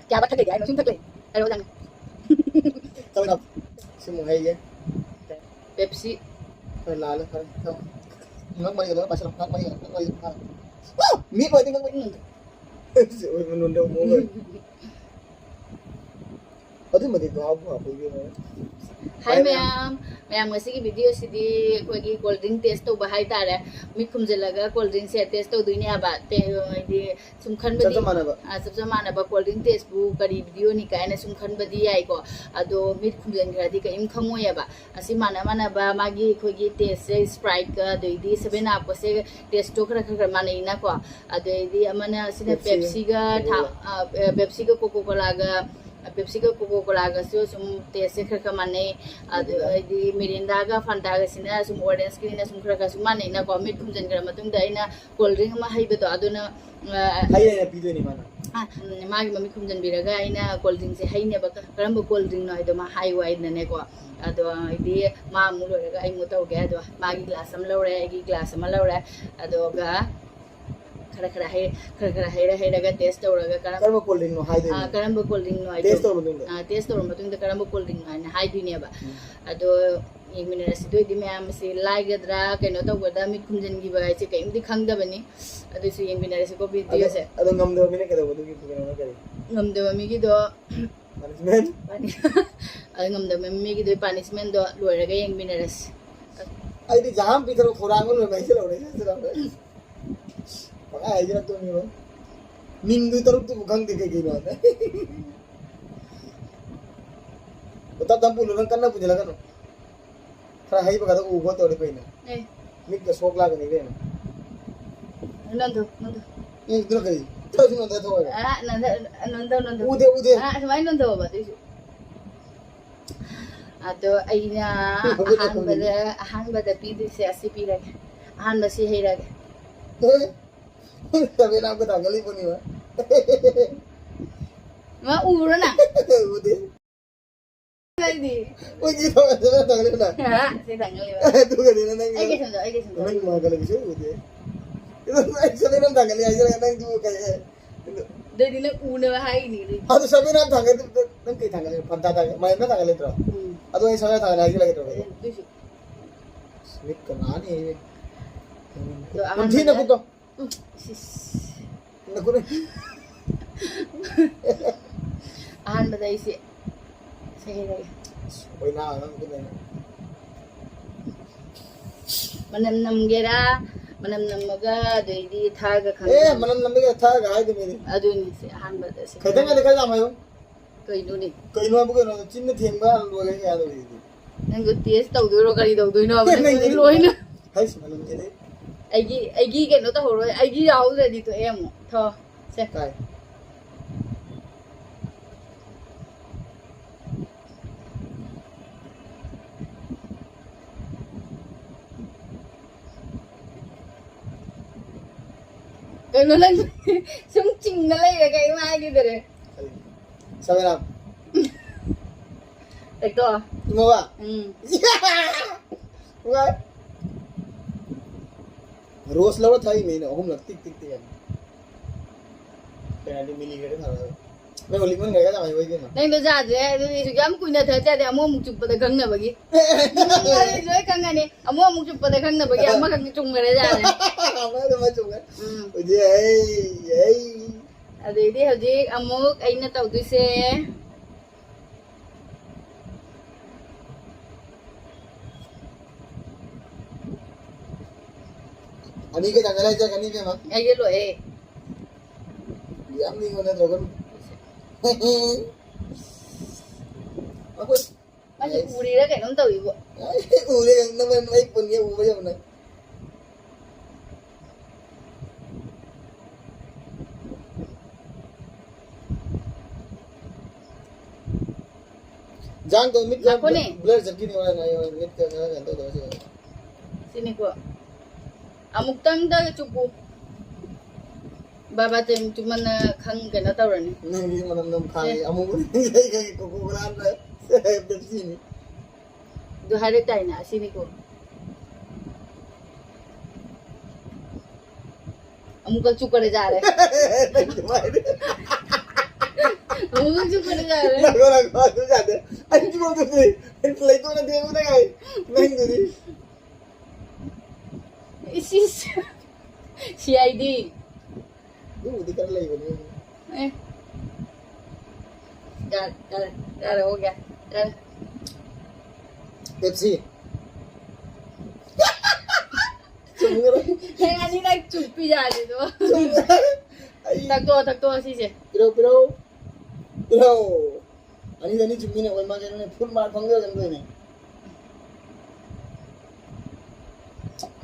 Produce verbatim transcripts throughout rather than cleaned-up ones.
ꯀꯌꯥ ꯊꯛ ꯂꯩꯒꯦ ꯍꯥꯏꯅꯣ? ꯁꯨꯝ ꯊꯛ ꯂꯩ꯫ ꯍꯥꯏꯔꯛꯑꯣ ꯅꯪ꯫ ꯆꯧ ꯂꯥꯎ꯫ ꯁꯤꯃꯨꯛ ꯍꯩꯒꯦ꯫ ꯄꯦꯞꯁꯤ꯫ ꯍꯣꯏ, ꯂꯥꯜꯂꯦ, ꯐꯔꯦ꯫ ꯆꯧ꯫ ꯉꯛ ꯃꯔꯤꯒ ꯂꯣꯏꯅ ꯄꯥꯏꯁꯜꯂꯣ꯫ ꯉꯛ ꯃꯔꯤꯒ, ꯉꯛ ꯃꯔꯤꯒ ꯐꯥꯔꯣ꯫ ꯃꯤꯠ ꯑꯣꯏꯗꯤ ꯉꯛ ꯃꯔꯤ꯫ ꯁꯤ ꯑꯣꯏ ꯃꯅꯨꯡꯗ ꯑꯃꯨꯛ ꯑꯣꯏ꯫ ꯑꯗꯨꯃꯗꯤ ꯚꯥꯞ ꯚꯥꯞ ꯑꯣꯏꯕꯤꯔꯣꯏ꯫ ꯍꯥꯏ ꯚꯥꯏ ꯃꯌꯥꯝ꯫ ꯃꯌꯥꯝ, ꯃꯌꯥꯝ, ꯉꯁꯤꯒꯤ video ꯁꯤꯗꯤ ꯑꯩꯈꯣꯏꯒꯤ cold drink test ꯇꯧꯕ ꯍꯥꯏꯇꯥꯔꯦ꯫ ꯃꯤꯠ ꯈꯨꯝꯖꯤꯜꯂꯒ cold drink ꯁꯦ test ꯇꯧꯗꯣꯏꯅꯦ ꯍꯥꯏꯕ꯫ ꯇꯦ-, ꯍꯥꯏꯗꯤ ꯁꯨꯝ ꯈꯟꯕꯗꯤ, ꯆꯞ ꯆꯞ ꯃꯥꯟꯅꯕ꯫ ꯑ, ꯆꯞ ꯆꯞ ꯃꯥꯟꯅꯕ cold drink test ꯄꯨ ꯀꯔꯤ video ꯅꯤ ꯀꯥꯏꯅ ꯁꯨꯝ ꯈꯟꯕꯗꯤ ꯌꯥꯏꯀꯣ꯫ ꯑꯗꯣ ꯃꯤꯠ ꯈꯨꯝꯖꯤꯟꯈ꯭ꯔꯗꯤ ꯀꯔꯤꯝ ꯈꯪꯉꯣꯏꯑꯕ꯫ ꯑꯁꯤ ꯃꯥꯟꯅ ꯃꯥꯟꯅꯕ ꯃꯥꯒꯤ ꯑꯩꯈꯣꯏꯒꯤ test ꯁꯦ Sprite ꯀ ꯑꯗꯩꯗꯤ Seven Up ꯀꯁꯦ test ꯇꯣ ꯈꯔ ꯈꯔ ꯈꯔ ꯃꯥꯟꯅꯩꯅꯀꯣ꯫ ꯑꯗꯩꯗꯤ ꯑꯃꯅ ꯁꯤꯅ ꯄꯦꯞꯁꯤ, ꯄꯦꯞꯁꯤꯒ ꯊꯥ-, ꯀꯣꯀꯣ-ꯀꯣꯂꯥ꯫ ꯑ, ꯑ, ꯄꯦꯞꯁꯤꯒ ꯀꯣꯀꯣ ꯀꯣꯂꯥꯒ, ꯑ, ꯄꯦꯞꯁꯤꯒ ꯀꯣꯀꯣ ꯀꯣꯂꯥꯒꯁꯨ ꯁꯨꯝ test ꯁꯦ ꯈꯔ ꯈꯔ ꯃꯥꯟꯅꯩ꯫ ꯑꯗꯨ ꯃꯤꯔꯤꯟꯗꯥꯒ ꯐꯥꯟꯇꯥꯒꯁꯤꯅ ꯁꯨꯝ orange ꯀꯤꯅ ꯁꯨꯝ ꯈꯔ ꯈꯔ ꯁꯨꯝ ꯃꯥꯟꯅꯩꯅꯀꯣ꯫ ꯃꯤꯠ ꯈꯨꯝꯖꯤꯟꯈ꯭ꯔ ꯃꯇꯨꯡꯗ ꯑꯩꯅ cold drink ꯑꯃ ꯍꯩꯕꯗꯣ ꯑꯗꯨꯅ, ꯑ, ꯍꯩ ꯑꯣꯏꯅ ꯄꯤꯗꯣꯏꯅꯤ ꯃꯥꯅ꯫ ꯑ, ꯎꯝ, ꯃꯥꯒꯤ ꯃꯃꯤꯠ ꯈꯨꯝꯖꯤꯟꯕꯤꯔꯒ ꯑꯩꯅ cold drink ꯁꯦ ꯍꯩꯅꯦꯕ꯫ ꯀ-, ꯀꯔꯝꯕ cold drink ꯅꯣ ꯍꯥꯏꯗꯣ ꯃꯥ ꯍꯥꯏꯌꯨ ꯍꯥꯏꯗꯅꯅꯦꯀꯣ꯫ ꯑꯗꯣ ꯍꯥꯏꯗꯤ ꯃꯥ ꯑꯃꯨꯛ ꯂꯣꯏꯔꯒ ꯑꯩ ꯑꯃꯨꯛ ꯇꯧꯒꯦ꯫ ꯑꯗꯣ ꯃꯥꯒꯤ glass ꯑꯃ ꯂꯧꯔꯦ, ꯑꯩꯒꯤ glass ꯑꯃ ꯂꯧꯔꯦ꯫ ꯑꯗꯨꯒ ꯈꯔ ꯈꯔ ꯍꯩ-, ꯈꯔ ꯈꯔ ꯍꯩꯔ ꯍꯩꯔꯒ test ꯇꯧꯔꯒ ꯀꯔꯝ-, ꯀꯔꯝꯕ cold drink ꯅꯣ ꯍꯥꯏꯗꯣꯏꯅꯣ? ꯑꯥ, ꯀꯔꯝꯕ cold drink ꯅꯣ ꯍꯥꯏꯗꯣ-, test ꯇꯧꯔꯕ ꯃꯇꯨꯡꯗ? ꯑꯥ, test ꯇꯧꯔꯕ ꯃꯇꯨꯡꯗ ꯀꯔꯝꯕ cold drink ꯅꯣ ꯍꯥꯏꯅ ꯍꯥꯏꯗꯣꯏꯅꯦꯕ꯫ ꯎꯝ꯫ ꯑꯗꯣ ꯌꯦꯡꯃꯤꯟꯅꯔꯁꯤ꯫ ꯑꯗꯨ ꯑꯣꯏꯗꯤ ꯃꯌꯥꯝ ꯑꯁꯤ ꯂꯥꯏꯒꯗ꯭ꯔꯥ, ꯀꯩꯅꯣ ꯇꯧꯒꯗ꯭ꯔꯥ, ꯃꯤꯠ ꯈꯨꯝꯖꯤꯟꯈꯤꯕ ꯍꯥꯏꯁꯦ ꯀꯔꯤꯝꯇ ꯈꯪꯗꯕꯅꯤ꯫ ꯑꯗꯨꯁꯨ ꯌꯦꯡꯃꯤꯟꯅꯔꯁꯤꯀꯣ ꯑꯗꯣ, video ꯁꯦ꯫ ꯑꯗꯣ ꯉꯝꯗꯕ ꯃꯤꯅ ꯀꯩꯗꯧꯕ? ꯑꯗꯨꯒꯤ ꯀꯩꯅꯣꯅ ꯀꯔꯤ? ꯉꯝꯗꯕ ꯃꯤꯒꯤꯗꯣ punishment? Puni-, ꯑꯗꯣ ꯉꯝꯗꯕ ꯃꯤꯒꯤꯗꯣ punishment ꯗꯣ ꯂꯣꯏꯔꯒ ꯌꯦꯡꯃꯤꯟꯅꯔꯁꯤ꯫ ꯑꯩꯗꯤ ꯖꯍꯥꯝ ꯄꯤꯊꯔ ꯈꯧꯔꯥꯡꯕ ꯂꯣꯏꯕ ꯍꯥꯏꯁꯦ ꯂꯧꯔꯦ, ꯁꯤ ꯂꯧꯔꯦ꯫ ꯄꯪꯍꯥꯏ ꯍꯥꯏꯖꯤꯜꯂꯛꯇꯣꯏꯅꯤꯕ꯫ ꯃꯤꯡꯗꯨ ꯇꯔꯨꯛꯇꯨꯕꯨ ꯈꯪꯗꯦ ꯀꯩ ꯀꯩꯅꯣ ꯍꯥꯏꯅ꯫ ꯇꯞ ꯇꯞ ꯄꯨꯜꯂꯨ, ꯅꯪ ꯀꯟꯅ ꯄꯨꯁꯤꯜꯂꯛꯀꯅꯨ꯫ ꯈꯔ ꯍꯩꯕ ꯈꯛꯇ ꯎ ꯈꯣꯠ ꯇꯧꯔꯗꯤ ꯐꯩꯅꯦ꯫ ꯑꯦ꯫ ꯃꯤꯠꯀ ꯁꯣꯛ ꯂꯥꯛꯀꯅꯤ ꯏꯕꯦꯝꯃ꯫ ꯅꯟꯗꯨ, ꯅꯟꯗꯨ꯫ ꯑꯦ, ꯑꯗꯨꯅ ꯀꯔꯤ? ꯇꯧꯔꯁꯤ ꯅꯟꯗ ꯊꯣꯛꯑꯒ꯫ ꯑ, ꯅꯟꯗ, ꯅꯟꯗ, ꯅꯟꯗ꯫ ꯎꯗꯦ, ꯎꯗꯦ꯫ ꯑ, ꯑꯁꯨꯃꯥꯏꯅ ꯅꯟꯗꯣꯕ ꯑꯗꯨꯏꯁꯨ꯫ ꯑꯗꯣ ꯑꯩꯅ ꯎꯗꯦ, ꯎꯗꯦ꯫ ꯑꯍꯥꯟꯕꯗ, ꯑꯍꯥꯟꯕꯗ ꯄꯤꯗꯣꯏꯁꯦ ꯑꯁꯤ ꯄꯤꯔꯒꯦ꯫ ꯑꯍꯥꯟꯕ ꯁꯤ ꯍꯩꯔꯒꯦ꯫ ꯑꯦ? ꯇꯕꯦꯅꯥ ꯑꯃꯨꯛꯀ ꯊꯥꯡꯒꯠꯂꯤꯕꯅꯤꯕ꯫ ꯃꯥ ꯎꯕ꯭ꯔꯣ ꯅꯪ? ꯎꯗꯦ꯫ ꯑꯩꯗꯤ꯫ ꯃꯣꯏꯒꯤ ꯊꯕꯛ ꯊꯕꯛ ꯊꯕꯛ ꯂꯩꯕ꯭ꯔꯥ? ꯍꯥ? ꯁꯤ ꯊꯥꯡꯒꯠꯂꯤꯕ꯫ ꯑꯗꯨꯒꯗꯤ ꯅꯪ ꯑꯩꯒꯤ ꯁꯝꯗꯣ, ꯑꯩꯒꯤ ꯁꯝꯗꯣ꯫ ꯅꯪ ꯃꯥꯡꯒꯜ ꯂꯩꯕꯁꯨ ꯎꯗꯦ꯫ ꯑꯩ ꯁꯝꯗꯣ ꯅꯪ ꯊꯥꯡꯒꯠꯂꯤ ꯍꯥꯏꯖꯔꯒ ꯅꯪꯗꯨꯕꯨ ꯀꯩ ꯍꯥꯏ? ꯑꯗꯨꯗꯤ ꯅꯪ ꯎꯅꯕ ꯍꯥꯏꯅꯤ ꯑꯗꯨꯗꯤ꯫ ꯑꯗꯨ ꯁꯕꯤꯅꯥ ꯊꯥꯡꯒꯠ-, ꯅꯪ ꯀꯩ ꯊꯥꯡꯒꯠꯂꯤ? ꯐꯟꯗꯥ ꯊꯥꯡꯒꯠ-, ꯃꯌꯥꯝꯅ ꯊꯥꯡꯒꯠꯂꯣꯏꯗ꯭ꯔꯣ? ꯎꯝ꯫ ꯑꯗꯣ ꯑꯩ ꯁꯕꯤꯅꯥ ꯊꯥꯡꯒꯠꯂꯦ ꯍꯥꯏꯖꯤꯜꯂꯒꯦ ꯇꯧꯕ꯫ ꯑꯗꯨꯏꯁꯨ꯫ ꯃꯤꯠꯀ ꯅꯥꯅꯤ꯫ ꯑꯗꯣ ꯅꯝꯊꯤ ꯑꯍꯥꯟꯕꯗ ꯅꯈꯨꯠꯇꯣ꯫ ꯎꯝ, ꯁꯤꯁ꯫ ꯅꯈꯨꯠ꯫ ꯑꯍꯥꯟꯕꯗ ꯑꯩꯁꯦ ꯁꯦꯡꯉꯦ꯫ ꯑꯣꯏꯅꯥ ꯑꯉꯥꯡ ꯈꯨꯠꯅ꯫ ꯃꯅꯝ ꯅꯝꯒꯦꯔꯥ, ꯃꯅꯝ ꯅꯝꯃꯒ ꯑꯗꯩꯗꯤ ꯊꯥꯛꯑꯒ ꯑꯦ, ꯈꯪꯗꯦ꯫ ꯃꯅꯝ ꯅꯝꯕꯒꯤ ꯊꯥꯛꯑꯒ ꯍꯥꯏꯗꯨꯅꯤꯅꯦ꯫ ꯑꯗꯨꯅꯤ ꯁꯤ ꯑꯍꯥꯟꯕꯗ ꯁꯤ ꯈꯤꯇꯪ ꯈꯔ ꯈꯔ ꯌꯥꯝ ꯍꯥꯏꯌꯨ꯫ ꯀꯩꯅꯣꯅꯦ? ꯀꯩꯅꯣ ꯍꯥꯏꯕꯨ ꯀꯩꯅꯣ? ꯆꯤꯟꯅ ꯊꯦꯡꯕ ꯂꯣꯏꯔꯦ ꯌꯥꯗꯕꯤꯗꯤ꯫ ꯅꯪꯗꯣ ꯇꯦꯁ ꯇꯧꯗꯣꯏꯔꯣ, ꯀꯔꯤ ꯇꯧꯗꯣꯏꯅꯣ ꯍꯥꯏꯕ? ꯅꯪꯗꯤ ꯅꯪꯗꯤ ꯂꯣꯏꯅ꯫ ꯍꯩꯁ, ꯃꯅꯝꯁꯤꯗꯤ꯫ ꯑꯩꯒꯤ, ꯑꯩꯒꯤ ꯀꯩꯅꯣ ꯇꯧꯍꯧꯔꯣꯏ, ꯑꯩꯒꯤ ꯌꯥꯎꯗ꯭ꯔꯗꯤ ꯇꯣꯛꯑꯦ ꯑꯃꯨꯛ꯫ ꯊꯣ, ꯁꯦ꯫ ꯀꯥꯏ? ꯀꯩꯅꯣ ꯅꯪ ꯁꯨꯝ ꯆꯤꯡꯅ ꯂꯩꯔꯦ, ꯀꯩꯝ ꯍꯥꯏꯈꯤꯗꯔꯦ꯫ ꯁꯕꯦꯔꯥꯝ꯫ ꯑꯩꯀꯣ? ꯏꯃꯣꯕ? ꯎꯝ꯫ ꯅꯨꯡꯉꯥꯏ꯫ ꯔꯣꯁ ꯂꯧꯔ ꯊꯛꯏꯅꯦ ꯑꯩꯅ ꯑꯍꯨꯝꯂꯛ ꯇꯤꯛ ꯇꯤꯛ ꯇꯤꯛ ꯍꯥꯏꯅ꯫ ꯀꯩꯅꯣꯗꯤ ꯃꯤꯂꯤꯒ꯭ꯔꯦꯗ ꯊꯥꯔꯒ꯫ ꯅꯪ ꯂꯤꯛꯃꯟꯒ꯭ꯔꯦ ꯀꯥꯏꯗ ꯍꯥꯏꯕ ꯑꯩꯒꯤꯅꯣ? ꯅꯪꯗꯣ ꯌꯥꯗ꯭ꯔꯦ, ꯑꯗꯨꯗꯤ ꯁꯨꯛ ꯌꯥꯝ ꯀꯨꯏꯅ ꯊꯛꯆꯗꯦ, ꯑꯃꯨꯛ ꯑꯃꯨꯛ ꯆꯨꯞꯄꯗ ꯈꯪꯅꯕꯒꯤ꯫ ꯂꯣꯏ ꯈꯪꯉꯅꯤ, ꯑꯃꯨꯛ ꯑꯃꯨꯛ ꯆꯨꯞꯄꯗ ꯈꯪꯅꯕꯒꯤ ꯑꯃꯈꯛ ꯆꯨꯝꯈ꯭ꯔꯦ ꯌꯥꯔꯦ꯫ ꯑꯃ ꯑꯗꯨꯃ ꯆꯨꯝꯈ꯭ꯔꯦ꯫ ꯎꯝ꯫ ꯍꯧꯖꯤꯛ ꯑꯩ, ꯑꯩ꯫ ꯑꯗꯩꯗꯤ ꯍꯧꯖꯤꯛ ꯑꯃꯨꯛ ꯑꯩꯅ ꯇꯧꯗꯣꯏꯁꯦ꯫ ꯑꯅꯤꯒ ꯇꯪꯈꯥꯏ ꯆꯠꯀꯅꯤ ꯏꯕꯦꯝꯃ꯫ ꯑꯩꯒꯤ ꯂꯣꯏꯔꯦ꯫ ꯌꯥꯝ ꯂꯤꯡꯕ ꯅꯠꯇ꯭ꯔꯒ꯫ ꯑꯩꯈꯣꯏ ꯃꯥꯁꯦ ꯎꯔꯤꯔꯥ ꯀꯩꯅꯣꯝ ꯇꯧꯏꯕꯣ꯫ ꯎꯔꯦ, ꯅꯪ, ꯅꯪ, ꯑꯩ ꯄꯨꯟꯒꯦ ꯎꯕ ꯌꯥꯝꯅ꯫ ꯖꯥꯡꯗꯣ ꯃꯤꯠꯀ ꯉꯥꯏꯈꯣꯅꯦ꯫ Blur ꯆꯠꯈꯤꯅꯤ ꯍꯣꯔꯦꯟ, ꯑꯩ ꯍꯣꯔꯦꯟ ꯃꯤꯠꯀ ꯈꯔ ꯀꯩꯅꯣ ꯇꯧꯗꯕ ꯁꯤ꯫ ꯁꯤꯅꯤꯀꯣ꯫ ꯑꯃꯨꯛꯇꯪꯗ ꯆꯨꯞꯄꯨ꯫ ꯕꯥꯕꯥ ꯆꯦꯡ ꯆꯨꯞꯃꯟꯅ ꯈꯪ ꯀꯩꯅꯣ ꯇꯧꯔꯅꯤ꯫ ꯅꯪꯒꯤ ꯃꯅꯝ ꯅꯝ ꯈꯥꯡꯉꯤ꯫ ꯁꯦ꯫ ꯑꯃꯨꯕ ꯂꯩ ꯈꯪꯉꯤ, ꯀꯣꯀꯣ ꯀꯣꯂꯥ ꯑꯃ ꯄꯦꯞꯁꯤꯅꯤ꯫ ꯑꯗꯨ ꯍꯥꯏꯔꯛꯇꯥꯏꯅꯦ, ꯑꯁꯤꯅꯤꯀꯣ꯫ ꯑꯃꯨꯛꯀ ꯆꯨꯞꯀꯅꯤ ꯌꯥꯔꯦ꯫ ꯅꯪ ꯑꯗꯨꯃꯥꯏꯅ ꯑꯃꯨꯛꯀ ꯆꯨꯞꯀꯅꯤ ꯌꯥꯔꯦ꯫ ꯅꯪ ꯅꯪ ꯑꯗꯨ ꯌꯥꯗꯦ꯫ ꯑꯩ ꯆꯨꯞꯄꯗꯨꯗꯤ ꯂꯩꯇꯣꯟꯅ ꯊꯦꯡꯕꯗ ꯉꯥꯏ꯫ ꯅꯪꯗꯨꯗꯤ꯫ ꯏꯁ, ꯏꯁ꯫ C I D. ꯑꯗꯨꯕꯨꯗꯤ ꯈꯔ ꯂꯩꯕꯅꯤ꯫ ꯑꯦ꯫ ꯌꯥꯔꯦ, ꯌꯥꯔꯦ, ꯌꯥꯔꯦ, ꯑꯣꯛ ꯌꯥꯔꯦ, ꯌꯥꯔꯦ꯫ ꯄꯦꯞꯁꯤ꯫ ꯆꯨꯝꯒꯔꯦ꯫ ꯅꯪ ꯑꯅꯤꯔꯛ ꯆꯨꯞꯄꯤ ꯌꯥꯗꯦꯗꯣ꯫ ꯆꯨꯝꯒꯔꯦ꯫ ꯑꯩ ꯊꯛꯇꯣꯛꯑꯣ, ꯊꯛꯇꯣꯛꯑꯣ ꯁꯤꯁꯦ꯫ ꯄꯤꯔꯧ, ꯄꯤꯔꯧ꯫ ꯄꯤꯔꯧ꯫ ꯑꯅꯤꯗ ꯑꯅꯤ ꯆꯨꯝꯃꯤꯅꯦ, ꯑꯣꯏ ꯃꯥꯜꯂꯦ, ꯅꯪ ꯐꯨꯜ ꯃꯥꯔꯛ ꯐꯪꯖꯔꯝꯗꯣꯏꯅꯦ꯫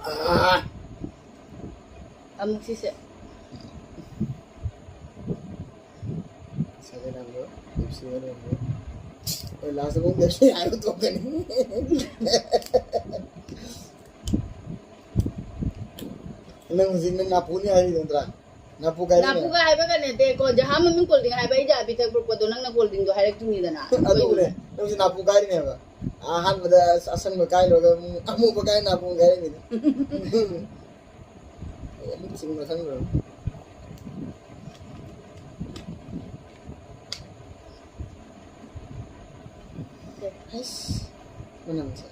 ꯑꯥ꯫ ꯑꯃꯨꯛ ꯁꯤꯁꯦ꯫ ꯁꯚꯦꯟ ꯑꯞꯂꯣ, ꯄꯦꯞꯁꯤ ꯑꯣꯏꯔꯝꯃꯣ꯫ ꯑꯩ ꯂꯥꯁꯇ ꯑꯃꯨꯛ ꯄꯦꯞꯁꯤ ꯍꯥꯏꯔ ꯇꯣꯛꯀꯅꯤ꯫ ꯅꯪ ꯍꯧꯖꯤꯛ ꯅꯪ ꯅꯥꯄꯨꯅꯤ ꯍꯥꯏꯔꯤ ꯅꯠꯇ꯭ꯔꯥ? ꯅꯥꯄꯨ ꯀꯥꯏꯔꯤꯅꯦ꯫ ꯅꯥꯄꯨꯒ ꯍꯥꯏꯕꯒ ꯅꯠꯇꯦꯀꯣ, ꯖꯍꯥ ꯃꯃꯤꯡ ꯀꯣꯜ ꯗ꯭ꯔꯤꯡ ꯍꯥꯏꯕ ꯑꯩ ꯖꯍꯥ ꯄꯤꯊꯛꯄ꯭ꯔꯛꯄꯗꯣ ꯅꯪꯅ ꯀꯣꯜ ꯗ꯭ꯔꯤꯡꯗꯣ ꯍꯥꯏꯔꯛꯇ꯭ꯔꯤꯅꯤꯗꯅ꯫ ꯑꯗꯨꯕꯨꯅꯦ, ꯅꯪꯁꯦ ꯅꯥꯄꯨ ꯀꯥꯏꯔꯤꯅꯦꯕ꯫ ꯑꯍꯥꯟꯕꯗ ꯑꯁꯪꯕ ꯀꯥꯏ ꯂꯣꯏꯔꯒ ꯑꯃꯨꯛ ꯑꯃꯨꯕ ꯀꯥꯏ ꯅꯥꯄꯨ ꯀꯥꯏꯔꯤꯅꯤꯗ꯫ ꯑꯩ ꯑꯃꯨꯛ ꯆꯤꯡꯕ ꯈꯪꯗ꯭ꯔꯕ꯫ ꯍꯩꯁ, ꯃꯅꯝꯁꯦ꯫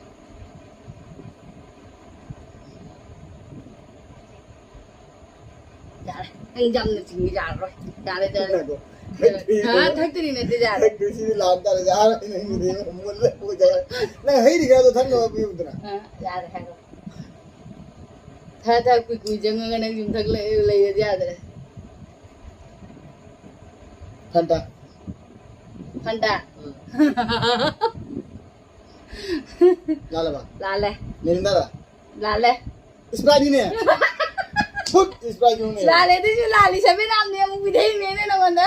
ꯌꯥꯔꯦ, ꯅꯪ ꯌꯥꯝꯅ ꯆꯤꯡꯕ ꯌꯥꯔꯔꯣꯏ꯫ ꯌꯥꯔꯦ, ꯌꯥꯔꯦ꯫ ꯉꯥꯏꯈꯣ꯫ ꯍꯥ? ꯊꯛꯇ꯭ꯔꯤ ꯅꯠꯇꯦ, ꯌꯥꯔꯦ꯫ ꯊꯛꯇ꯭ꯔꯤ, ꯁꯤꯗꯤ ꯂꯥꯟ ꯇꯥꯔꯦ꯫ ꯌꯥꯔꯦ, ꯅꯪꯒꯤꯗꯤ ꯃꯨꯜꯂꯦ, ꯃꯨꯜꯂꯦ꯫ ꯅꯪ ꯍꯩ ꯔꯤꯒꯗꯣ ꯊꯛꯅꯕ ꯄꯤꯌꯨꯗꯅ꯫ ꯑ, ꯌꯥꯔꯦ, ꯍꯥꯏꯔꯣ꯫ ꯊꯛ ꯊꯛ ꯀꯨꯏ ꯀꯨꯏ ꯆꯪꯉꯒ ꯅꯪ ꯁꯨꯝ ꯊꯛ ꯂꯩ-, ꯂꯩꯔꯗꯤ ꯌꯥꯗ꯭ꯔꯦ꯫ ꯐꯟꯇꯥ꯫ ꯐꯟꯇꯥ꯫ ꯎꯝ꯫ ꯂꯥꯜꯂꯕ? ꯂꯥꯜꯂꯦ꯫ ꯃꯤꯔꯤꯟꯗꯥꯔ? ꯂꯥꯜꯂꯦ꯫ ꯏꯁꯄ꯭ꯔꯥꯏꯠꯅꯤꯅꯦ꯫ ꯐꯨꯠ ꯏꯁꯄ꯭ꯔꯥꯏꯠꯅꯤꯅꯦ꯫ ꯂꯥꯜꯂꯦ, ꯑꯗꯨꯁꯨ ꯂꯥꯜꯂꯤ꯫ ꯁꯚꯦꯟ ꯑꯞꯅꯦ ꯑꯃꯨꯛ ꯄꯤꯊꯛꯏꯅꯦꯅꯦ ꯅꯉꯣꯟꯗ꯫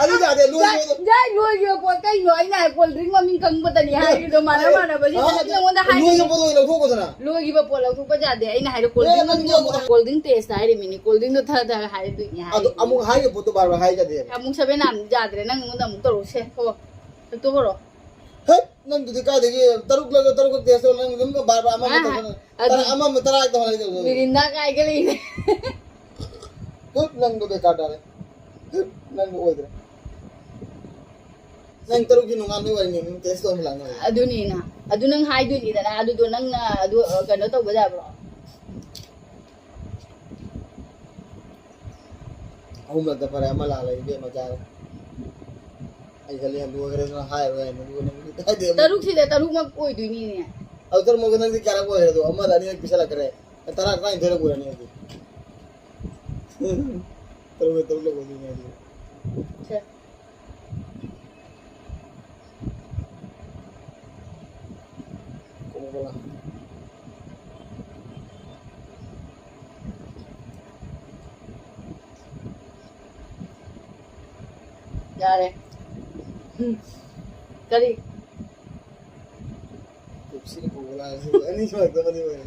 ꯑꯗꯨ ꯌꯥꯗꯦ, ꯂꯣꯏ ꯌꯥꯏ, ꯂꯣꯏ꯫ ꯌꯥꯏ, ꯂꯣꯏꯈꯤꯕ ꯄꯣꯠ ꯀꯩꯅꯣ? ꯑꯩꯅ ꯍꯥꯏ ꯀꯣꯜ ꯗ꯭ꯔꯤꯡ ꯃꯃꯤꯡ ꯈꯪꯕꯇꯅꯤ ꯍꯥꯏꯔꯤꯗꯣ, ꯃꯥꯟꯅ ꯑꯦ, ꯃꯥꯟꯅꯕꯁꯤꯡꯗꯣ ꯑ, ꯅꯉꯣꯟꯗ ꯍꯥꯏꯔꯤꯗꯣ꯫ ꯂꯣꯏꯈꯤꯕ ꯄꯣꯠ ꯑꯣꯏꯅ ꯂꯧꯊꯣꯛꯈꯣꯗꯅ꯫ ꯂꯣꯏꯈꯤꯕ ꯄꯣꯠ ꯂꯧꯊꯣꯛꯄ ꯌꯥꯗꯦ꯫ ꯑꯩꯅ ꯍꯥꯏꯗꯣ ꯀꯣꯜ ꯑꯦ, ꯗ꯭ꯔꯤꯡ ꯅꯪ ꯃꯃꯤꯡ ꯌꯥꯎꯕꯗ꯫ ꯀꯣꯜ ꯗ꯭ꯔꯤꯡ ꯇꯦꯁꯇ ꯍꯥꯏꯔꯤꯃꯤꯅꯤ꯫ ꯀꯣꯜ ꯗ꯭ꯔꯤꯡꯗꯣ ꯊꯛꯑ ꯊꯛꯑ ꯍꯥꯏꯔꯗꯣꯏꯅꯤ ꯑꯗꯨ ꯍꯥꯏꯔꯤꯗꯣ꯫ ꯑꯃꯨꯛ ꯍꯥꯏꯔꯤꯕ ꯄꯣꯠꯇꯣ ꯕꯥꯔ ꯕꯥꯔ ꯍꯥꯏ ꯌꯥꯗꯦꯕ꯫ ꯑꯃꯨꯛ ꯁꯚꯦꯟ ꯑꯞ ꯌꯥꯗ꯭ꯔꯦ, ꯅꯪ ꯑꯩꯉꯣꯟꯗ ꯑꯃꯨꯛ ꯇꯧꯔꯛꯎꯁꯦ꯫ ꯍꯣ, ꯂꯧꯊꯣꯛꯈ꯭ꯔꯣ꯫ ꯍꯦꯠ, ꯅꯪꯗꯨꯗꯤ ꯀꯥꯏꯗꯒꯤ ꯇꯔꯨꯛꯂꯒ ꯇꯔꯨꯛꯂꯛ ꯇꯦꯁ ꯇꯧ, ꯅꯪ ꯑꯗꯨꯝ ꯕꯥꯔ ꯕꯥꯔ ꯑꯃ ꯑꯃ ꯑ, ꯇꯧꯗꯅ꯫ ꯑꯗꯨ ꯇꯔꯥ ꯑꯃ ꯑꯃ ꯇꯔꯥ ꯇꯧꯍꯜꯂꯒ ꯇꯧꯗꯅ꯫ ꯃꯤꯔꯤꯟꯗꯥ ꯀꯥꯏꯒ ꯂꯩꯅꯦ꯫ ꯍꯨꯠ, ꯅꯪꯗꯣ ꯕꯦꯀꯥꯔ ꯇꯥꯔꯦ꯫ ꯍꯨꯠ, ꯅꯪꯗꯣ ꯑꯣꯏꯗ꯭ꯔꯦ꯫ ꯅꯪ ꯇꯔꯨꯛꯀꯤ ꯅꯣꯡꯉꯥꯟꯕꯩ ꯋꯥꯔꯤꯅꯦ, ꯅꯪ ꯇꯦꯁ ꯇꯧꯍꯟꯕ ꯂꯥꯛꯅꯕ꯫ ꯑꯗꯨꯅꯤꯅ, ꯑꯗꯨ ꯅꯪ ꯍꯥꯏꯗꯣꯏꯅꯤꯗꯅ, ꯑꯗꯨꯗꯣ ꯅꯪꯅ ꯑꯗꯨ, ꯑ, ꯀꯩꯅꯣ ꯇꯧꯕ ꯌꯥꯕ꯭ꯔꯣ? ꯑꯍꯨꯝꯂꯛꯇ ꯐꯔꯦ, ꯑꯃ ꯂꯥꯜꯂꯦ, ꯏꯕꯦꯝꯃ, ꯆꯥꯔꯦ꯫ ꯑꯩ ꯈꯜꯂꯤ, ꯍꯟꯗꯣꯛꯈ꯭ꯔꯦ, ꯅꯪ ꯍꯥꯏꯔꯣꯏ ꯍꯥꯏꯅ, ꯑꯗꯨꯒ ꯅꯪ ꯀꯥꯏꯗꯩ ꯑꯃꯨꯛ ꯇꯔꯨꯛꯁꯤꯗ ꯇꯔꯨꯛꯃꯛ ꯑꯣꯏꯗꯣꯏꯅꯤꯅꯦ꯫ ꯑꯗꯨ ꯇꯔꯨꯛꯃꯛꯇ ꯅꯪꯗꯤ ꯀꯌꯥꯔꯛ ꯑꯣꯏꯔꯦ? ꯑꯗꯣ ꯑꯃꯗ ꯑꯅꯤꯔꯛ ꯄꯤꯁꯜꯂꯛꯈ꯭ꯔꯦ꯫ ꯇꯔꯥ, ꯇꯔꯥꯅꯤꯊꯣꯏꯔꯛ ꯑꯣꯏꯔꯅꯤ ꯍꯧꯖꯤꯛ꯫ ꯇꯔꯨꯛ, ꯇꯔꯨꯛ ꯂꯧꯒꯗꯣꯏꯅꯦ ꯑꯗꯨ꯫ ꯁꯦ꯫ Coca Cola. ꯌꯥꯔꯦ꯫ ꯎꯝ꯫ ꯀꯔꯤ? ꯄꯦꯞꯁꯤꯒ ꯀꯣꯀꯣ ꯀꯣꯂꯥꯒꯁꯦ ꯑꯅꯤ ꯁꯨꯔꯛꯇꯕꯅꯤ ꯑꯣꯏꯔꯦ꯫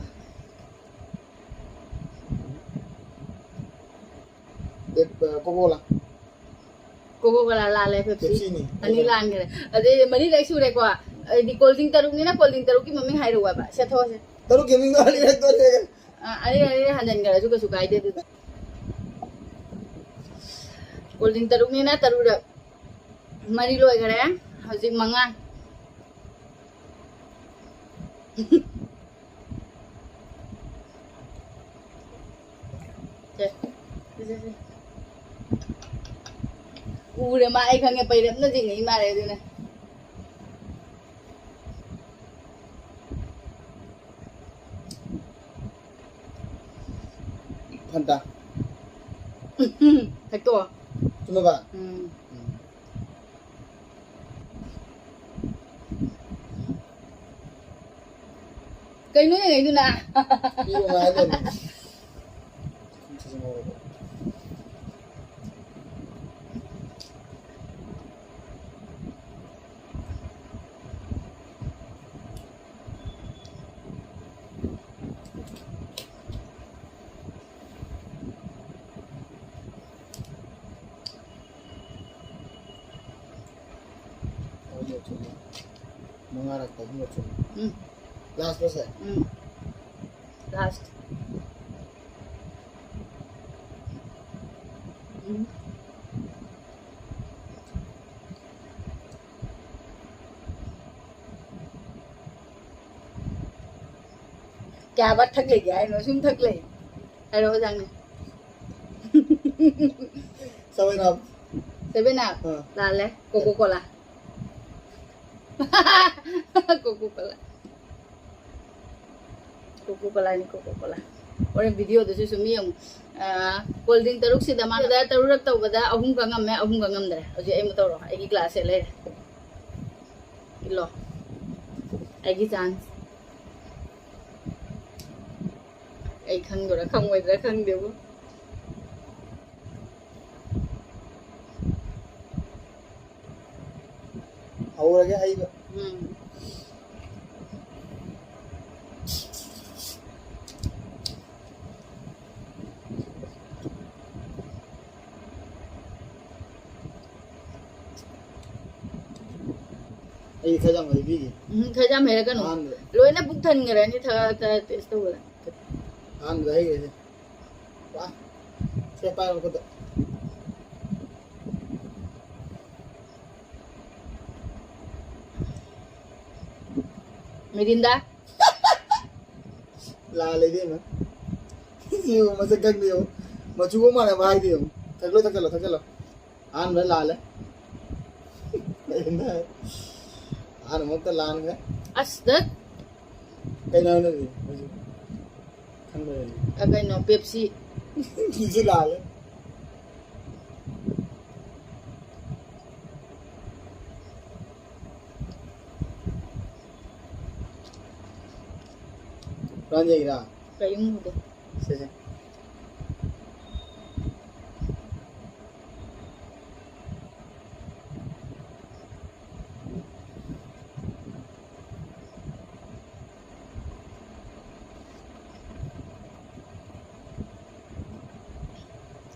ꯄꯦꯞ-, ꯑ, ꯀꯣꯀꯣ ꯀꯣꯂꯥ꯫ ꯀꯣꯀꯣ ꯀꯣꯂꯥ ꯂꯥꯜꯂꯦ, ꯄꯦꯞꯁꯤ꯫ ꯄꯦꯞꯁꯤꯅꯤ꯫ ꯑꯅꯤ ꯂꯥꯟꯈ꯭ꯔꯦ꯫ ꯑꯗꯩ ꯃꯔꯤꯔꯛ ꯁꯨꯔꯦꯀꯣ꯫ ꯑꯩꯗꯤ ꯀꯣꯜ ꯗ꯭ꯔꯤꯡ ꯇꯔꯨꯛꯅꯤꯅ ꯀꯣꯜ ꯗ꯭ꯔꯤꯡ ꯇꯔꯨꯛꯀꯤ ꯃꯃꯤꯡ ꯍꯥꯏꯔꯛꯑꯣꯕ꯫ ꯁꯦ, ꯊꯣꯛꯑꯁꯦ꯫ ꯇꯔꯨꯛꯀꯤ ꯃꯃꯤꯡꯗꯣ ꯑꯅꯤꯔꯛ ꯊꯣꯛꯑꯦ꯫ ꯑ, ꯑꯅꯤꯔꯛ, ꯑꯅꯤꯔꯛ ꯍꯟꯖꯤꯟꯈ꯭ꯔꯁꯨ ꯀꯩꯁꯨ ꯀꯥꯏꯗꯦ ꯑꯗꯨꯗ꯫ ꯀꯣꯜ ꯗ꯭ꯔꯤꯡ ꯇꯔꯨꯛꯅꯤꯅ ꯇꯔꯨꯛꯔꯛ꯫ ꯃꯔꯤ ꯂꯣꯏꯈꯔꯦ꯫ ꯍꯧꯖꯤꯛ ꯃꯉꯥ꯫ ꯁꯦ, ꯁꯦ, ꯁꯦ, ꯁꯦ꯫ ꯎꯔꯦ ꯃꯥ, ꯑꯩ ꯈꯪꯉꯦ, ꯄꯩꯔꯞꯅ ꯆꯤꯡꯉꯛꯏ ꯃꯥꯜꯂꯦ ꯑꯗꯨꯅ꯫ ꯐꯟꯇꯥ꯫ ꯊꯛꯇꯣꯛꯑꯣ꯫ ꯆꯨꯝꯃꯕ? ꯎꯝ꯫ ꯎꯝ꯫ ꯀꯩꯅꯣ ꯌꯦꯡꯉꯛꯏꯗꯨꯅ? ꯄꯤꯔꯣ ꯍꯥꯏꯗꯣꯏꯅꯦ꯫ ꯑꯍꯨꯝꯂꯛ ꯆꯨꯝꯃꯦ꯫ ꯃꯉꯥꯔꯛꯇ ꯑꯍꯨꯝꯂꯛ ꯆꯨꯝꯃꯦ꯫ ꯎꯝ꯫ Last ꯂꯣ ꯁꯦ? ꯎꯝ꯫ Last꯫ ꯀꯌꯥ ꯕꯥꯔ ꯊꯛ ꯂꯩꯒꯦ ꯍꯥꯏꯅꯣ? ꯁꯨꯝ ꯊꯛ ꯂꯩ꯫ ꯍꯥꯏꯔꯛꯑꯣ, ꯖꯥꯡꯅ꯫ Seven Up꯫ Seven Up? ꯑꯥ꯫ ꯂꯥꯜꯂꯦ꯫ Coca Cola꯫ Coca Cola꯫ Coca Cola ꯅꯤ, Coca Cola꯫ ꯍꯣꯔꯦꯟ video ꯗꯁꯨ ꯁꯨꯝ ꯌꯦꯡꯉꯨ꯫ ꯑꯥ, cold drink ꯇꯔꯨꯛꯁꯤꯗ ꯃꯥꯅ ꯇꯔꯨꯔꯛ ꯇꯧꯕꯗ ꯑꯍꯨꯝ ꯈꯛ ꯉꯝꯃꯦ, ꯑꯍꯨꯝ ꯈꯛ ꯉꯝꯗ꯭ꯔꯦ꯫ ꯍꯧꯖꯤꯛ ꯑꯩ ꯑꯃꯨꯛ ꯇꯧꯔꯣ꯫ ꯑꯩꯒꯤ glass ꯁꯦ ꯂꯩꯔꯦ꯫ ꯏꯜꯂꯣ꯫ ꯑꯩꯒꯤ chance꯫ ꯑꯩ ꯈꯪꯗꯣꯏꯔꯥ ꯈꯪꯉꯣꯏꯗ꯭ꯔꯥ ꯈꯪꯗꯦꯕꯨ꯫ ꯍꯧꯔꯒꯦ ꯍꯩꯕ꯫ ꯎꯝ꯫ ꯑꯩ ꯈꯔ ꯌꯥꯝ ꯍꯩꯕꯤꯒꯦ꯫ ꯎꯝ, ꯈꯔ ꯌꯥꯝ ꯍꯩꯔꯛꯀꯅꯨ꯫ ꯑꯍꯥꯟꯕꯗ꯫ ꯂꯣꯏꯅ ꯄꯨꯛ ꯊꯟꯈ꯭ꯔꯅꯤ ꯊ-, ꯊ-, taste ꯇꯧꯕꯗ꯫ ꯑꯍꯥꯟꯕꯗ ꯍꯩꯈ꯭ꯔꯦꯁꯦ꯫ ꯋꯥ꯫ ꯁꯦ, ꯄꯥꯏꯔꯣ ꯈꯨꯠꯇ꯫ ꯃꯤꯔꯤꯟꯗꯥ꯫ ꯂꯥꯜꯂꯦ ꯏꯕꯦꯝꯃ꯫ ꯁꯤ ꯌꯦꯡꯉꯨ, ꯃꯁꯛ ꯈꯪꯗꯦ ꯌꯦꯡꯉꯨ꯫ ꯃꯆꯨꯒ ꯃꯥꯟꯅꯕ ꯍꯥꯏꯗꯦ ꯌꯦꯡꯉꯨ꯫ ꯊꯛꯂꯣ, ꯊꯛꯆꯜꯂꯣ, ꯊꯛꯆꯜꯂꯣ꯫ ꯑꯍꯥꯟꯕ ꯂꯥꯜꯂꯦ꯫ ꯑꯍꯥꯟꯕꯃꯛꯇ ꯂꯥꯟꯈ꯭ꯔꯦ꯫ ꯑꯁ, ꯗꯠ꯫ ꯀꯩꯅꯣ ꯍꯥꯏꯅꯗꯤ ꯍꯧꯖꯤꯛ? ꯈꯪꯗ꯭ꯔꯦ꯫ ꯑ, ꯀꯩꯅꯣ, Pepsi꯫ ꯁꯤꯁꯨ ꯂꯥꯜꯂꯦ꯫ ꯍꯨꯔꯥꯟꯖꯩꯔꯥ? ꯀꯔꯤꯝ ꯎꯗꯦ꯫ ꯁꯦ, ꯁꯦ꯫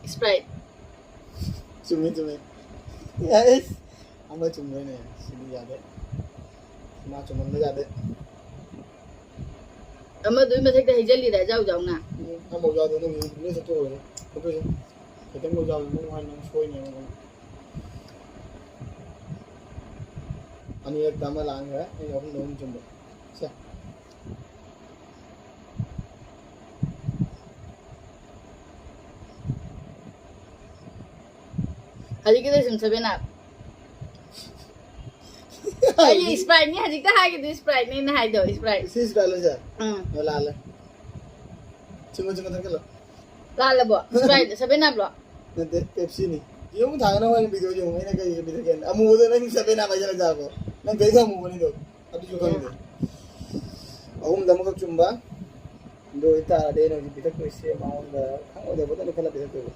Sprite꯫ ꯆꯨꯝꯃꯤ, ꯆꯨꯝꯃꯤ꯫ ꯑꯩꯁ! ꯑꯃ ꯆꯨꯝꯗꯣꯏꯅꯦ꯫ ꯁꯤꯗꯤ ꯌꯥꯗꯦ꯫ ꯃꯥ ꯆꯨꯝꯃꯟꯕ ꯌꯥꯗꯦ꯫ ꯑꯃꯗꯨꯒꯤ ꯃꯊꯛꯇ ꯍꯩꯖꯜꯂꯤꯔ ꯖꯥꯎ ꯖꯥꯎꯅ? ꯎꯝ, ꯑꯃꯐꯥꯎ ꯌꯥꯎꯗꯦ꯫ ꯅꯪꯒꯤ ꯂꯣꯏ ꯆꯠꯊꯣꯛꯈ꯭ꯔꯦ꯫ ꯐꯣꯇꯣꯁꯦ꯫ ꯈꯤꯇꯪ ꯂꯧꯖꯥꯕ ꯅꯪ ꯍꯥꯏ ꯅꯪ ꯁꯣꯏꯅꯦꯕ꯫ ꯑꯅꯤꯔꯛꯇ ꯑꯃ ꯂꯥꯟꯈ꯭ꯔꯦ, ꯑꯩꯅ ꯑꯍꯨꯝꯗ ꯑꯍꯨꯝ ꯆꯨꯝꯕ꯫ ꯁꯦ꯫ ꯍꯧꯖꯤꯛꯀꯤꯗꯣ ꯁꯨꯝ ꯁꯚꯦꯟ ꯑꯞ꯫ ꯑꯩ ꯁ꯭ꯄ꯭ꯔꯥꯏꯠꯅꯤ ꯍꯧꯖꯤꯛꯇ ꯍꯥꯏꯒꯤꯗꯨ, ꯁ꯭ꯄ꯭ꯔꯥꯏꯠꯅꯦꯅ ꯍꯥꯏꯗꯣ, ꯁ꯭ꯄ꯭ꯔꯥꯏꯠ꯫ ꯁꯤ ꯁ꯭ꯄ꯭ꯔꯥꯏꯠꯂꯣ ꯁꯦ? ꯎꯝ꯫ ꯑꯣ, ꯂꯥꯜꯂꯦ꯫ ꯆꯨꯝꯃꯣ, ꯆꯨꯝꯃꯣ, ꯊꯛꯆꯜꯂꯣ꯫ ꯂꯥꯜꯂꯕꯣ? ꯁ꯭ꯄ꯭ꯔꯥꯏꯠ, ꯁꯚꯦꯟ ꯑꯞꯂꯣ? ꯅꯠꯇꯦ, ꯄꯦꯞꯁꯤꯅꯤ꯫ ꯌꯦꯡꯉꯨ, ꯊꯥꯒꯠꯅꯕ ꯑꯩꯅ ꯚꯤꯗꯤꯑꯣ ꯌꯦꯡꯉꯨ, ꯑꯩꯅ ꯀꯩꯒꯤ ꯄꯤꯊꯛꯀꯦ? ꯑꯃꯨꯕꯗ ꯅꯪ ꯁꯚꯦꯟ ꯑꯞ ꯍꯥꯏꯖꯜꯂ ꯆꯥꯕ꯭ꯔꯣ? ꯅꯪ ꯀꯩꯒ ꯑꯃꯨꯕꯅꯤꯗꯣ? ꯑꯗꯨꯁꯨ ꯈꯪꯗꯦ꯫ ꯑꯍꯨꯝꯗ ꯑꯃꯈꯛ ꯆꯨꯝꯕ꯫ ꯑꯗꯨ ꯑꯣꯏꯇꯥꯔꯗꯤ ꯑꯩꯅ ꯍꯧꯖꯤꯛ ꯄꯤꯊꯛꯇꯣꯏꯁꯦ ꯃꯉꯣꯟꯗ ꯈꯪꯉꯣꯏꯗꯕ ꯄꯣꯠ ꯑꯃ ꯈꯜꯂ ꯄꯤꯊꯛꯇꯣꯏꯕ꯫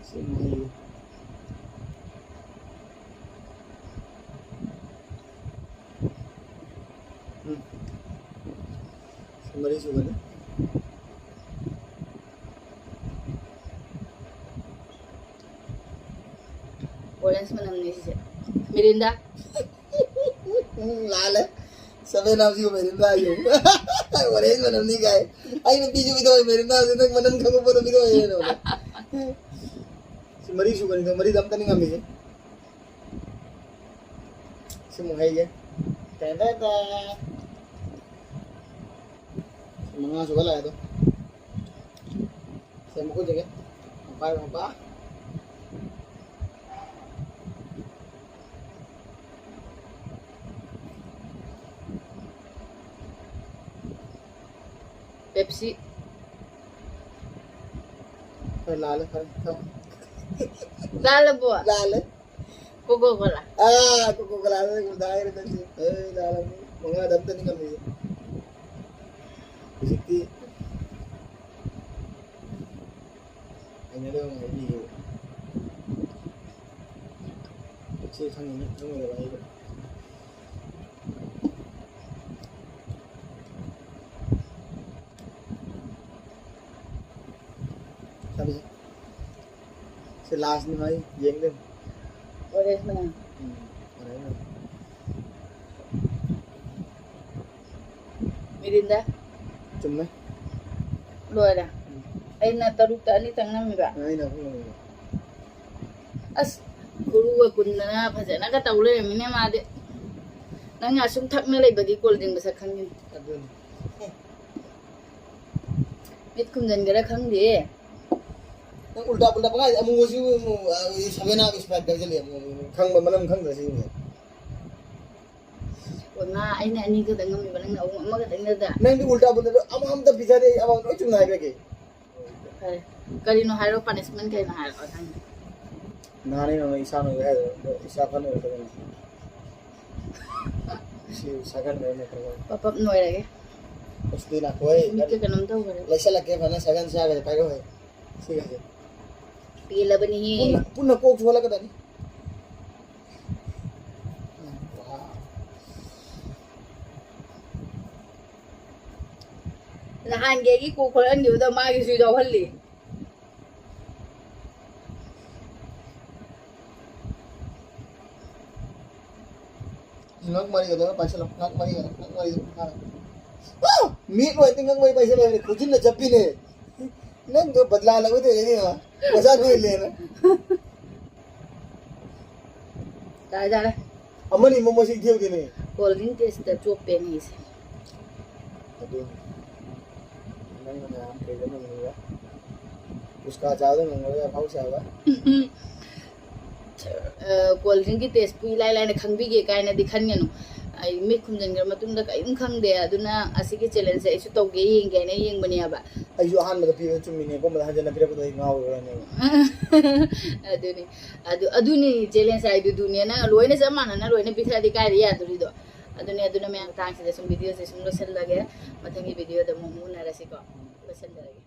ꯁꯤ ꯃꯔꯤ꯫ ꯎꯝ꯫ ꯁꯤ ꯃꯔꯤ ꯁꯨꯒꯅꯤ꯫ ꯑꯣꯔꯦꯟꯖ ꯃꯅꯝꯅꯤ ꯁꯤꯁꯦ꯫ ꯃꯤꯔꯤꯟꯗꯥ꯫ ꯎꯝ, ꯂꯥꯜꯂꯦ꯫ ꯁꯚꯦꯟ ꯑꯞꯁꯤꯒ ꯃꯤꯔꯤꯟꯗꯥ ꯍꯥꯏꯌꯨ꯫ ꯑꯣꯔꯦꯟꯖ ꯃꯅꯝꯅꯤ ꯀꯥꯏ꯫ ꯑꯩ ꯅꯨꯄꯤꯁꯨ ꯄꯤꯊꯣꯛꯑꯦ ꯃꯤꯔꯤꯟꯗꯥꯁꯦ, ꯅꯪ ꯃꯅꯝ ꯈꯪꯕ ꯄꯣꯠꯇꯣ ꯄꯤꯊꯣꯛꯑꯦ ꯅꯉꯣꯟꯗ꯫ ꯁꯤ ꯃꯔꯤ ꯁꯨꯕꯅꯤꯗꯣ, ꯃꯔꯤꯗ ꯑꯝꯇꯅꯤ ꯉꯝꯃꯤꯁꯦ꯫ ꯁꯤꯃꯨꯛ ꯍꯩꯒꯦ꯫ Ten ten ten. ꯁꯤ ꯃꯉꯥ ꯁꯨꯕ ꯂꯥꯛꯑꯦ ꯑꯗꯣ꯫ ꯁꯦ, ꯃꯈꯨꯠ ꯆꯤꯡꯉꯦ꯫ ꯄꯥꯏꯔꯣ, ꯄꯥ꯫ ꯄꯦꯞꯁꯤ꯫ ꯍꯣꯏ, ꯂꯥꯜꯂꯦ, ꯐꯔꯦ, ꯊꯛꯑꯣ꯫ ꯂꯥꯜꯂꯕꯣ? ꯂꯥꯜꯂꯦ꯫ Coca Cola. ꯑꯥ, ꯀꯣꯀꯣ ꯀꯣꯂꯥꯗ ꯅꯪ ꯉꯁꯥꯏ ꯍꯥꯏꯔꯦ ꯅꯪꯁꯦ꯫ ꯑꯦ, ꯂꯥꯜꯂꯕꯅꯤ꯫ ꯃꯉꯥꯗ ꯑꯝꯇꯅꯤ ꯉꯝꯃꯤꯁꯦ꯫ ꯍꯧꯖꯤꯛꯇꯤ ꯍꯩꯅꯗꯕ ꯑꯃ ꯍꯥꯏꯕꯤꯒꯦ꯫ ꯁꯤ ꯈꯪꯉꯤꯅꯤ, ꯈꯪꯉꯣꯏꯗꯕ ꯑꯩꯗꯣ꯫ ꯈꯪꯉꯤ꯫ ꯁꯤ ꯂꯥꯁꯅꯤ ꯃꯥꯏ ꯌꯦꯡꯗꯣꯏꯅꯤ꯫ ꯑꯣꯔꯦꯟꯖ ꯃꯅꯝ꯫ ꯎꯝ, ꯑꯣꯔꯦꯟꯖ ꯃꯅꯝ꯫ ꯃꯤꯔꯤꯟꯗꯥ꯫ ꯆꯨꯝꯃꯦ꯫ ꯂꯣꯏꯔꯦ꯫ ꯑꯩꯅ ꯇꯔꯨꯛꯇ ꯑꯅꯤꯇꯪ ꯅꯝꯃꯤꯕ꯫ ꯑꯩꯅ ꯑꯍꯨꯝ ꯅꯝꯃꯤꯕ꯫ ꯑꯁ, ꯈꯨꯔꯨꯒ ꯀꯨꯟꯗꯅ ꯐꯖꯅꯒ ꯇꯧ ꯂꯩꯔꯝꯃꯤꯅꯦ ꯃꯥꯗꯤ꯫ ꯅꯪ ꯑꯁꯨꯝ ꯊꯛꯅ ꯂꯩꯕꯗꯤ cold drink ꯃꯁꯛ ꯈꯪꯉꯤꯅꯦ꯫ ꯑꯗꯨꯅꯤ꯫ ꯃꯤꯠ ꯈꯨꯝꯖꯟꯒꯦꯔꯥ ꯈꯪꯗꯦ꯫ ꯅꯪ ꯎꯜꯇꯥ ꯄꯨꯜꯇꯥ ꯄꯪꯍꯥꯏ, ꯑꯃꯨꯕꯁꯨ ꯑꯃꯨꯛ, ꯑ, seven up Sprite ꯊꯛꯆꯜꯂꯦ, ꯑꯃꯨꯛ, ꯑꯃꯨꯛ, ꯈꯪꯕ ꯃꯅꯝ ꯈꯪꯗ꯭ꯔ ꯁꯤꯅꯦ꯫ ꯑꯣ, ꯉꯥ ꯑꯩꯅ ꯑꯅꯤ ꯈꯛꯇꯪ ꯉꯝꯃꯤꯕ, ꯅꯪꯅ ꯑꯍꯨꯝ ꯑꯃꯈꯛꯇꯪ ꯅꯠꯇ꯭ꯔꯥ? ꯅꯪꯗꯤ ꯎꯜꯇꯥ ꯄꯨꯜꯇꯥꯗꯣ ꯑꯃ ꯑꯝꯇ ꯄꯤꯖꯗꯦ, ꯑꯩ ꯑꯃ ꯂꯣꯏ ꯆꯨꯝꯅ ꯍꯥꯏꯕꯤꯔꯛꯀꯦ꯫ ꯐꯔꯦ꯫ ꯀꯔꯤꯅꯣ ꯍꯥꯏꯔꯣ, punishment ꯀꯩꯅꯣ ꯍꯥꯏꯔꯣ, ꯅꯪ꯫ ꯅꯍꯥꯟ ꯑꯩꯅ ꯅꯉꯣꯟꯗ ꯏꯁꯥ ꯅꯣꯏ ꯍꯥꯏꯗꯣ, ꯑꯗꯣ ꯏꯁꯥ ꯈꯔ ꯅꯣꯏꯔꯛꯀꯗꯕꯅꯤ꯫ ꯁꯤ ꯁꯥꯒꯟ ꯅꯣꯏꯔꯛꯀꯗꯕꯅꯤ꯫ ꯄꯞ ꯄꯞ ꯅꯣꯏꯔꯒꯦ꯫ ꯑꯁ, ꯇꯨ ꯅꯥꯈꯣꯏ, ꯃꯤꯠꯀ ꯀꯩꯅꯣꯝ ꯇꯧꯈꯔꯦ꯫ ꯂꯩꯁꯜꯂꯛꯀꯦ, ꯐꯖꯅ ꯁꯥꯒꯟ ꯆꯥꯒꯗꯤ ꯄꯥꯏꯔꯛꯑꯣ꯫ ꯁꯤꯒꯁꯦ꯫ ꯄꯦꯜꯂꯕꯅꯤꯍꯦ꯫ ꯄꯨꯟꯅ, ꯄꯨꯟꯅ ꯀꯣꯛ ꯆꯨꯍꯜꯂꯛꯀꯗꯕꯅꯤ꯫ ꯅꯍꯥꯟꯒꯤ ꯑꯩꯒꯤ ꯀꯣꯛ ꯈꯣꯠꯍꯟꯈꯤꯕꯗꯣ ꯃꯥꯒꯤꯁꯨ ꯌꯥꯎꯍꯜꯂꯤ꯫ ꯉꯛ ꯃꯔꯤꯒꯗꯣ ꯄꯥꯏꯁꯜꯂꯣ, ꯉꯛ ꯃꯔꯤꯒꯗꯣ, ꯉꯛ ꯃꯔꯤꯒꯗꯣ ꯐꯥꯔꯣ꯫ ꯑꯥ! ꯃꯤꯠ ꯂꯣꯏꯔꯗꯤ ꯉꯛ ꯃꯔꯤ ꯄꯥꯏꯁꯜꯂꯣ ꯍꯥꯏꯕꯅꯤ, ꯈꯨꯖꯤꯟꯅ ꯆꯞꯄꯤꯅꯦ꯫ ꯅꯪꯗꯣ ꯕꯗꯂꯥ ꯂꯧꯒꯗꯣꯏꯅꯦ ꯏꯕꯦꯝꯃ꯫ ꯃꯆꯥ ꯅꯣꯏꯍꯜꯂꯦꯅ꯫ ꯌꯥꯔꯦ, ꯌꯥꯔꯦ꯫ ꯑꯃꯅꯤ ꯑꯃ ꯃꯁꯤꯡ ꯊꯤꯍꯧꯗꯣꯏꯅꯦ꯫ Cold drink taste ꯇ ꯆꯣꯞꯄꯦꯅꯦ ꯑꯩꯁꯦ꯫ ꯑꯗꯨꯅꯤ꯫ ꯅꯪꯅ ꯃꯌꯥꯝ ꯀꯩꯗ ꯉꯝꯃꯤꯕ? ꯄꯨꯁꯀꯥ ꯆꯥꯕꯗ ꯉꯝꯃꯔꯣꯏ, ꯑꯐꯥꯎ ꯁꯥꯕ꯫ ꯑ, cold drink ꯀꯤ taste ꯄꯨ ꯏꯂꯥꯏ ꯂꯥꯏꯅ ꯈꯪꯕꯤꯒꯦ ꯀꯥꯏꯅꯗꯤ ꯈꯟꯒꯅꯨ꯫ ꯑꯩ ꯃꯤꯠ ꯈꯨꯝꯖꯤꯟꯈ꯭ꯔ ꯃꯇꯨꯡꯗ ꯀꯔꯤꯝ ꯈꯪꯗꯦ꯫ ꯑꯗꯨꯅ ꯑꯁꯤꯒꯤ challenge ꯁꯦ ꯑꯩꯁꯨ ꯇꯧꯒꯦ ꯌꯦꯡꯒꯦ ꯍꯥꯏꯅ ꯌꯦꯡꯕꯅꯦꯕ꯫ ꯑꯩꯁꯨ ꯑꯍꯥꯟꯕꯗ ꯄꯤꯕꯗ ꯆꯨꯝꯃꯤꯅꯦ, ꯀꯣꯝꯕꯗ ꯍꯟꯖꯟꯅ ꯄꯤꯔꯛꯄꯗꯣ ꯑꯩ ꯉꯥꯎꯔꯨꯔꯅꯦꯕ꯫ ꯑꯗꯨꯅꯤ꯫ ꯑꯗꯨ, ꯑꯗꯨꯅꯤ challenge ꯍꯥꯏꯗꯨꯗꯨꯅꯦ꯫ ꯅꯪ ꯂꯣꯏꯅ ꯆꯞ ꯃꯥꯟꯅꯅ ꯂꯣꯏꯅ ꯄꯤꯊꯔꯗꯤ ꯀꯥꯏꯗ ꯌꯥꯗꯣꯔꯤꯗꯣ? ꯑꯗꯨꯅꯦ, ꯑꯗꯨꯅ ꯃꯌꯥꯝ ꯃꯇꯥꯡꯁꯤꯗ ꯁꯨꯝ video ꯁꯦ ꯁꯨꯝ ꯂꯣꯏꯁꯤꯜꯂꯒꯦ꯫ ꯃꯊꯪꯒꯤ video ꯗ ꯑꯃꯨꯛ ꯎꯅꯔꯁꯤꯀꯣ꯫ ꯂꯣꯏꯁꯤꯟꯖꯔꯒꯦ꯫